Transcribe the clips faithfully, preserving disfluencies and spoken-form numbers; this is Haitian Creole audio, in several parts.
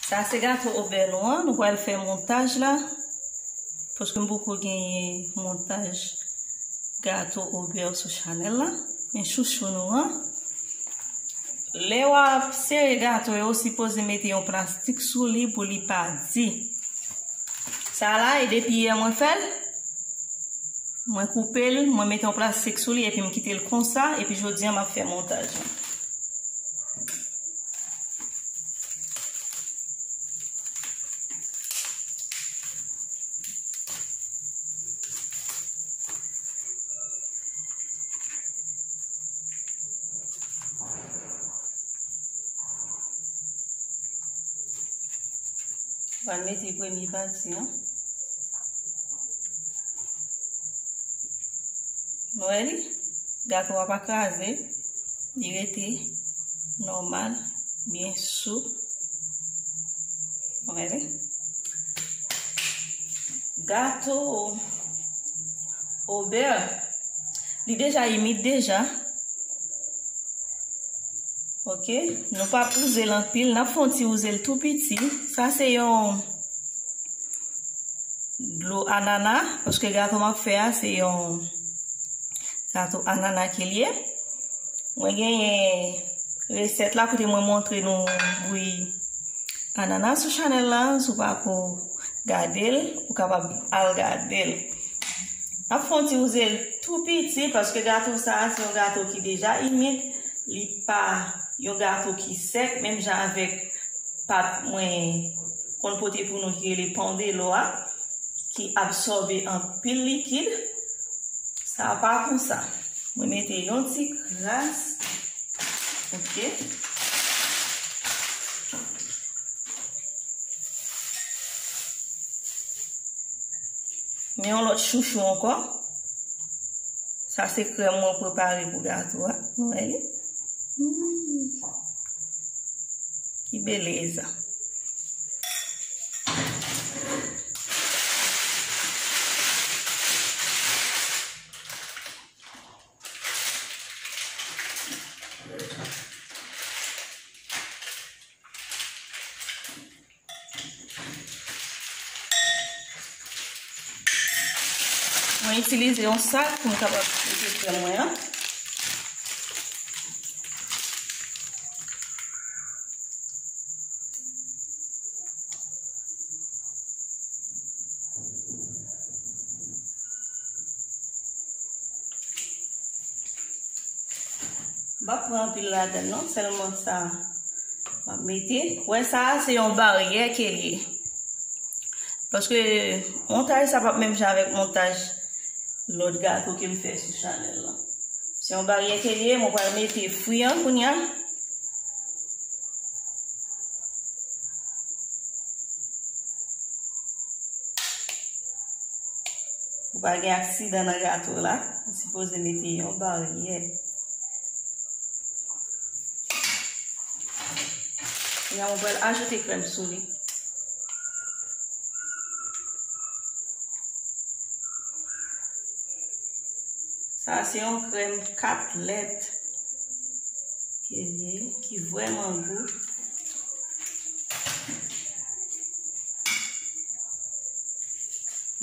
Sa se gato obè nou an. Nou pral fè montaj la. Paske m poko genyen montaj gato obè sou chanèl la. Men chouchou nou an. Lè w ap sere gato yo, ou sipoze mete yon plastik sou li pou li pa di. Sa la, e depi yè mwen fè l, mwen koupe l, mwen mete yon plastik sou li, epi m kite l konsa, epi jodi a m ap fè montaj la. Pral mete premye pati an. Nou wè li? Gato a pa kraze. Li rete nòmal, byen soup. Nou wè li? Gato obè, li deja imid deja. Ok, nou p ap wouze l anpil, n ap fè yon ti wouze l tou piti. Sa se yon dlo anana, paske gato m ap fè a, se yon gato anana ke l ye. Mwen genyen resèt la kote mwen montre nou bouyi anana sou chanèl la. Si w pako gade l, ou kapab al gade l. N ap fè yon ti wouze l tou piti, paske gato sa a se yon gato ki deja imid. Li pa yon gato ki sèk, menm jan avèk pat mwen konn pote pou nou ki rele pandelo a, ki absòbe anpil likid. Sa a pa konsa. Mwen mete yon ti kras. Ok. Men yon lòt chouchou ankò. Sa se krèm mwen prepare pou gato a. Nou wè li? Hmm. Ki beleza. Mwen itilize yon sak pou m kapab mete krèm mwen an. M pa pran anpil ladan l non, sèlman sa m ap mete. Wè sa a se yon baryè ke l ye. Paske montaj sa p ap menm jan avèk montaj lòt gato ke m fè sou chanèl lan. Se yon baryè ke l ye, mwen pral mete fwi an kounye a. Pou pa gen aksidan nan gato la, ou sipoze mete yon baryè. Kounye a, mwen pral ajoute krèm sou li. Sa se yon krèm kat lèt ke l ye, ki vrèman gou.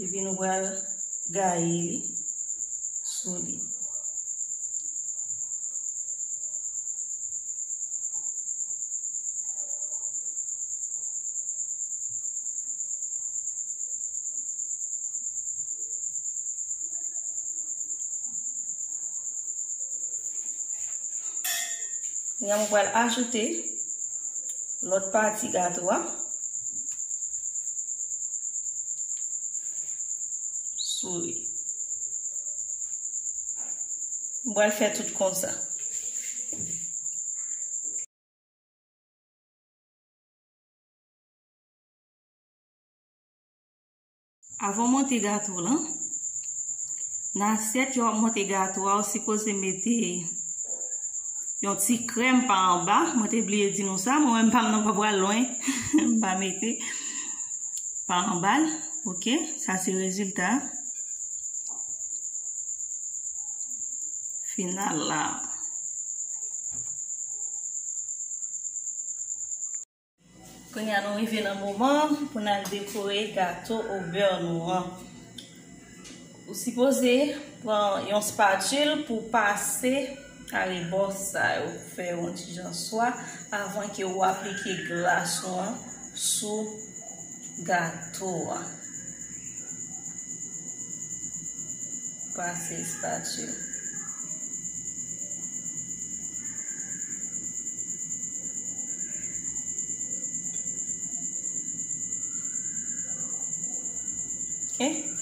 Epi nou pral gaye li sou li. Kounye a, mwen pral ajoute lòt pati gato a sou li. Mwen pral fè tout konsa. Avan w monte gato w lan, nan asyèt ke w ap monte gato a, ou sipoze mete yon ti krèm pa anba. Mwen te bliye di nou sa, mwen menm pa m nan pa pral lwen. M pa mete pa anba l. Ok, sa se rezilta final la. Kounye a nou rive nan moman pou n al dekore gato o bè nou an. Ou sipoze pran yon spatil pou pase arebò sa yo, fè yon ti jan swa avan ke ou aplike glas ou an sou gato a. Pase espatil. Ok.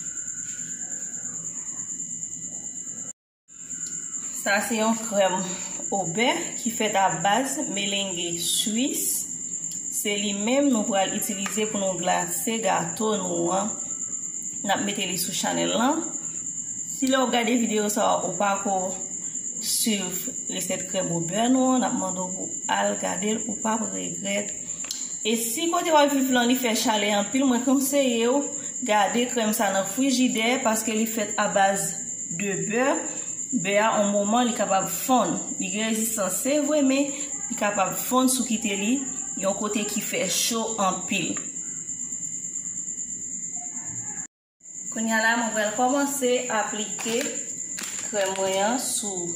Sa se yon krèm o bè ki fèt a baz melenge swis. Se li menm nou pral itilize pou nou glase gato nou an. N ap mete li sou chanèl lan. Si lè w ap gade videyo sa a, ou pako swiv resèt krèm o bè nou an, n ap mande w pou al gade l, ou p ap regrèt. E si kote w ap viv lan li fè chalè anpil, mwen konseye w gade krèm sa nan frijidè paske li fèt a baz de bè. Bè a, yon moman, li kapab fonn. Li gen rezistans, se vre, men li kapab fonn si w kite li yon kote ki fè cho anpil. Kounye a la, mwen pral kòmanse aplike krèm mwen an sou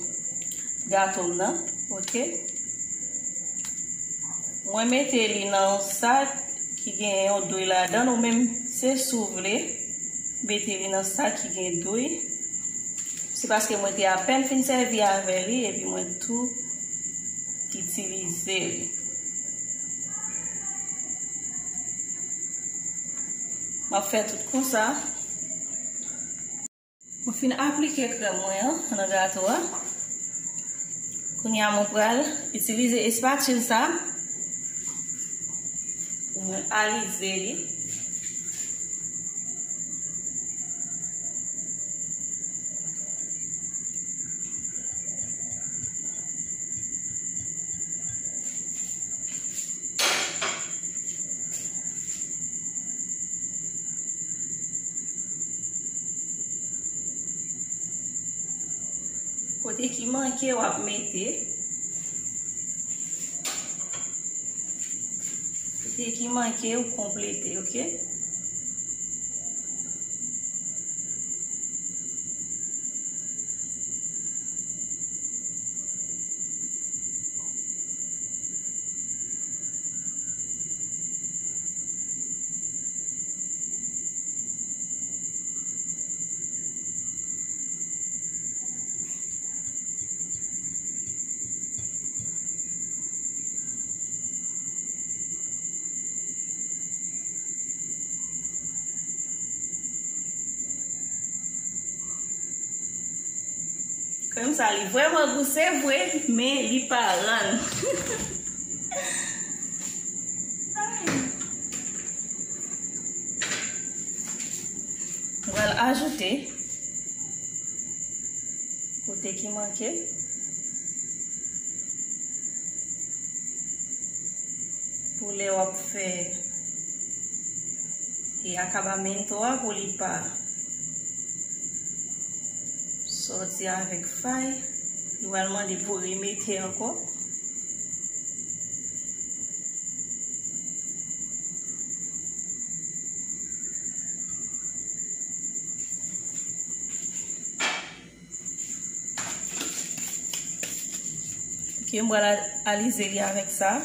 gato m nan, ok? Mwen mete li nan yon sak ki gen yon dwe ladan l, ou menm se si w vle, mete li nan sak ki gen dwe. Se paske mwen te apèn fin sèvi avè li, epi mwen tou itilize li. M ap fè tout konsa. Mwen fin aplike krèm mwen an nan gato a. Kounye a, mwen pral itilize espatil sa pou mwen alize li. Kote ki manke, w ap mete. Kote ki manke, ou konplete, ok? Krèm sa, li vrèman gou, se vre, men li pa rann. Mwen pral ajoute kote ki manke. Pou lè w ap fè e akabamento a, pou li pa sòti avèk fay, li pral mande pou remete ankò. Ok, m pral alize li avèk sa.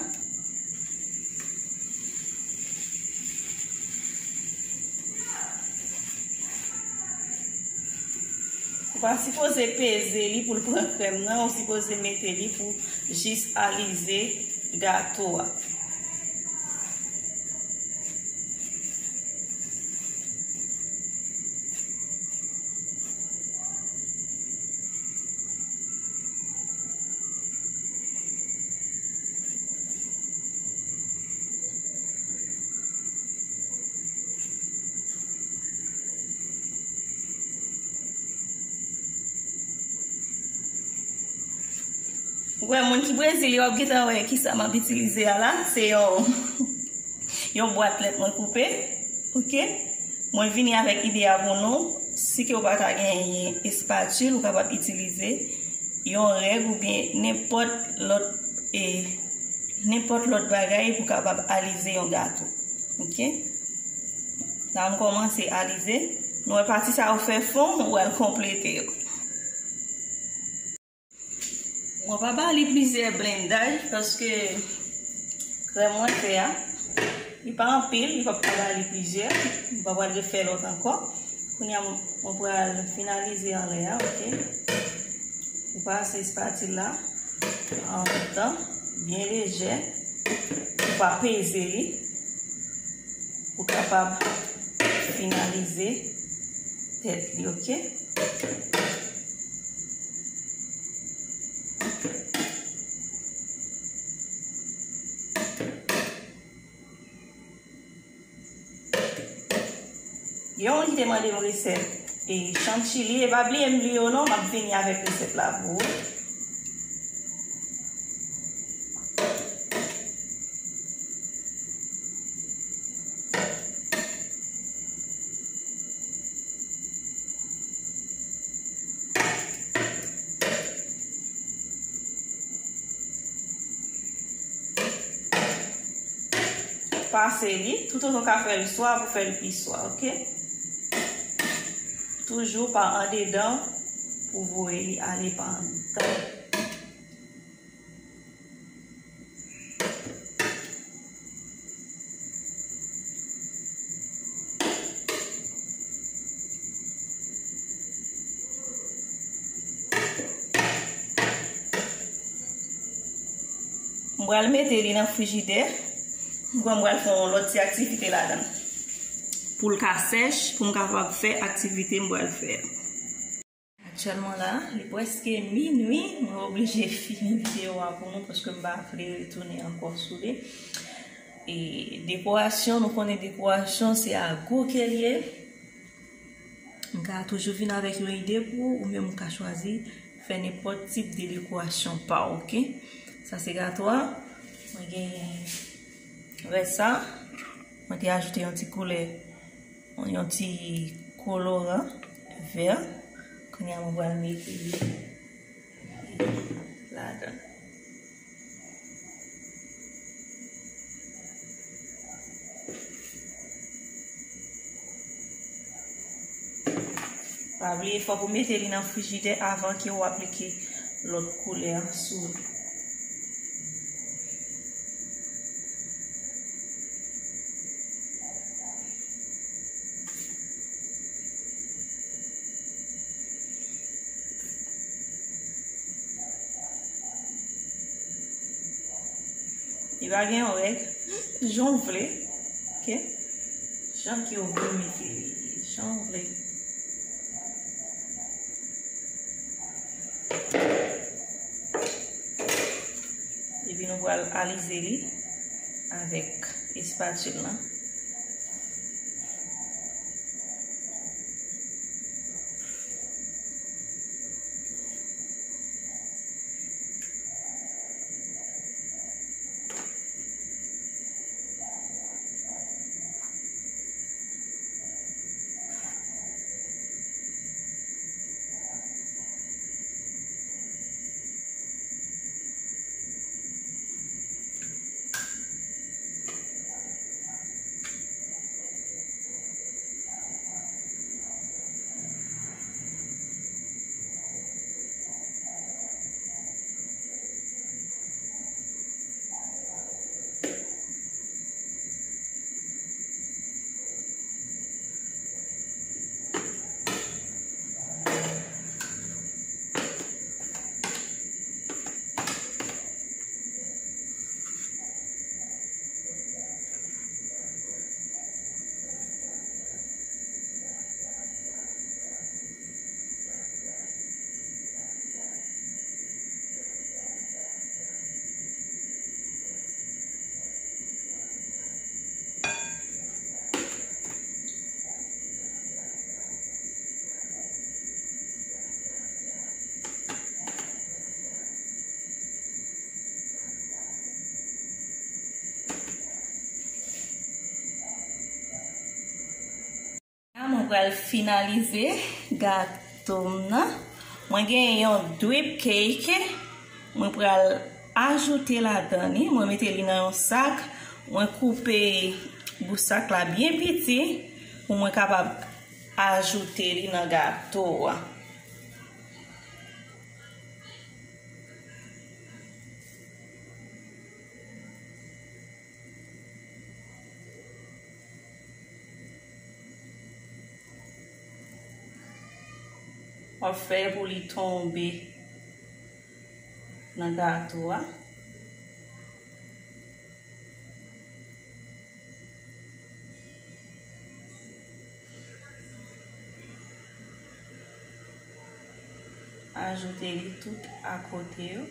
Ou pa sipoze peze li pou l pran krèm nan, ou sipoze mete li pou jis alize gato a. Ou wè, moun ki Brezil yo, w ap gentan wè kisa m ap itilize a la. Se yon, yon bwat lèt mwen koupe. Ok? Mwen vini avèk ide a pou nou. Si ke w pa ta genyen espatil, ou kapab itilize yon règ oubyen nenpòt lòt, e, nenpòt lòt bagay pou kapab alize yon gato. Oke? La, m kòmanse alize. Nou wè pati sa yo fè fon, m pral konplete yo. Mwen pa ba li plizyè blendaj paske krèm mwen fè a, li pa anpil, li p ap ka ba li plizyè. Mwen pa pral refè lòt ankò. Kounye a, mwen pral finalize anlè a, oke? Ou pase espatil la an menm tan, byen lejè, ou pa peze li, pou kapab finalize tèt li, oke? Gen yon ki te mande m resèt e chantilly, e pa bliye m li yo non, m ap vini avèk resèt la pou ou. Pase li, toutotan w ka fè l swa pou fè l pi swa, oke? Toujou pa andedan pou voye li ale pa anndan. M pral mete li nan frijidè. M kwè m pral fè yon lòt ti aktivite ladan. Pou l ka sèch, pou m kapab fè aktivite m pral fè a. Aktyèlman la, li prèske minui, mwen oblije fini videyo a pou nou paske m pa vle retounen ankò sou li. E dekorasyon, nou konnen dekorasyon se a gou ke l ye. M ka toujou vin avèk yon ide pou ou, ou menm ou ka chwazi fè nenpòt tip de dekorasyon pa w, oke? Sa se gato a. Mwen gen rès sa. Mwen te ajoute yon ti koulè, yon ti koloran vè. Kounye a mwen pral mete li ladan. Pa bliye, fòk ou mete li nan frijidè avan ke ou aplike lòt koulè a sou li. Li pa gen yon règ. Jan w vle. Oke? Jan ke w vle mete li. Jan w vle. Epi nou pral alize li avèk espatil la. La, mwen pral finalize gato m nan. Mwen gen yon drip cake. Mwen pral Ajoute ladan li, mwen mete li nan yon sak, mwen koupe bout sak la byen piti pou mwen kapab ajoute li nan gato a. W ap fè pou li tonbe nan gato a. Ajoute li tout akote yo.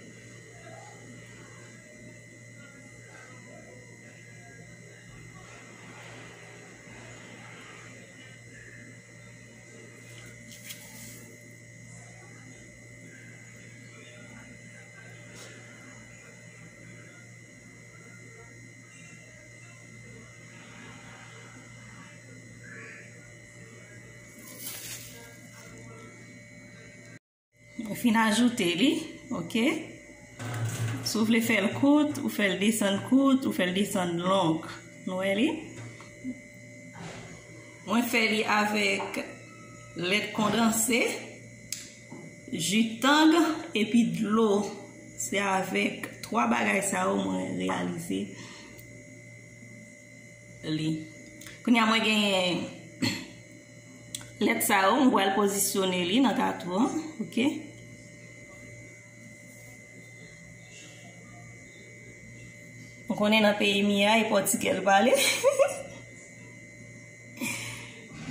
Mwen fin ajoute li, oke. Si w vle fè l kout, ou fè l desann kout, ou fè l desann long. Nou wè li? Mwen fè li avèk lèt kondanse, ji tang epi dlo. Se avèk twa bagay sa yo mwen reyalize li. Kounye a mwen genyen lèt sa yo, mwen pral pozisyone li nan gato an, oke? Mwen konnen nan peyi m ye a, e pòtigè l pale.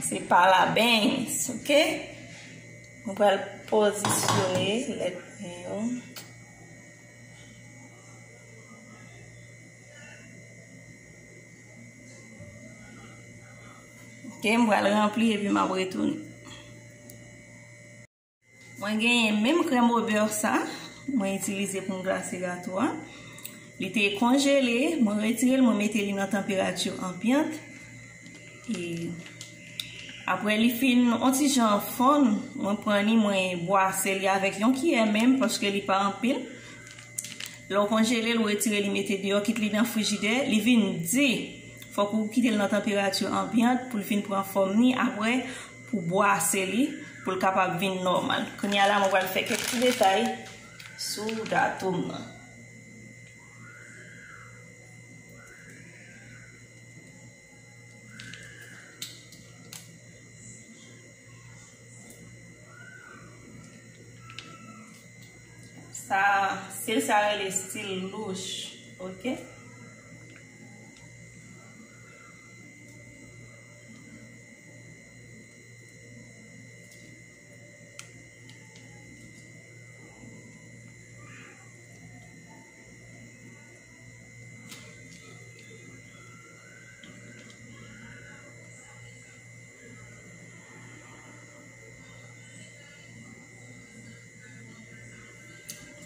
Se parabéns, oke? Mwen pral pozisyone lèt mwen yo. Oke, m pral ranpli epi m ap retounen. Mwen genyen menm krèm au beurre sa, mwen itilize pou m glase gato a. Li te konjele, mwen retire l, mwen mete li nan tanperati anbyant. E apre li fin on ti jan fonn, mwen pran li, mwen bwase li avèk yon kiyè menm, paske li pa anpil. Lè w konjele l, ou retire li, mete deyò, kit li nan frijidè, li vin di. Fòk ou kite l nan tanperati anbyant pou l vin pran fòm ni, apre pou bwase li, pou l kapab vin nòmal. Kounye a la, mwen pral fè kèk ti detay sou gato m nan. Sa, stil sa rele stil louch, oke?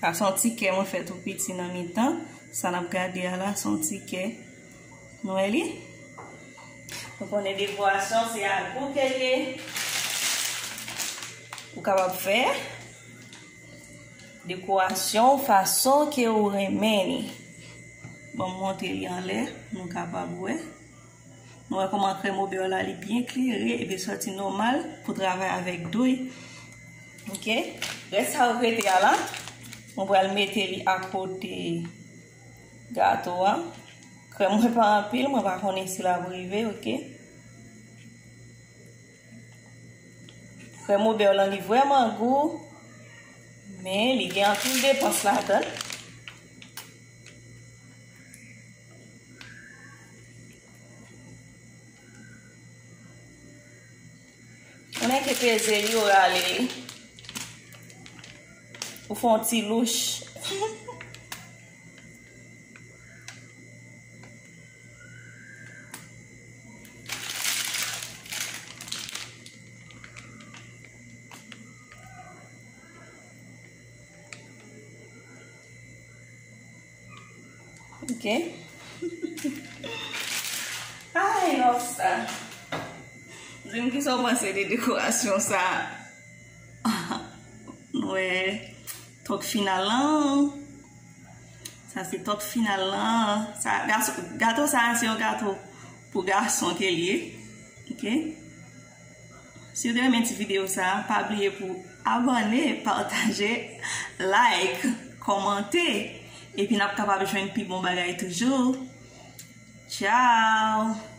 Sa se yon ti kè mwen fè tou piti nan mitan. Sa n ap gade a la, se yon ti kè. Nou wè li? Nou konnen dekorasyon se a gou ke l ye. Ou kapab fè dekorasyon fason ke ou renmen li. Bon, m montre li anlè, nou kapab wè. Nou wè kòman krèm au beurre la, li byen klere epi sòti nòmal pou travay avèk douy. Oke? Rès sa yo k rete a la, mwen pral mete li akote gato a. Krèm mwen pa anpil, mwen pa konnen si l ap rive, oke? Krèm au beurre lan, li vrèman gou, men li gen anpil depans ladan l. Ou nèke peze li, ou rale li. Ou fè yon ti louch. Ok. Ay, love sa. Di m kisa w panse de dekorasyon sa. Nou wè tok final lan. Sa se tòt final lan. Sa, gato, gato sa se yon gato pou gason ke l ye. Ok? Si w te renmen ti videyo sa, pa bliye pou abòne, pataje, like, kòmante. Epi n ap kapab jwenn pi bon bagay toujou. Tchao!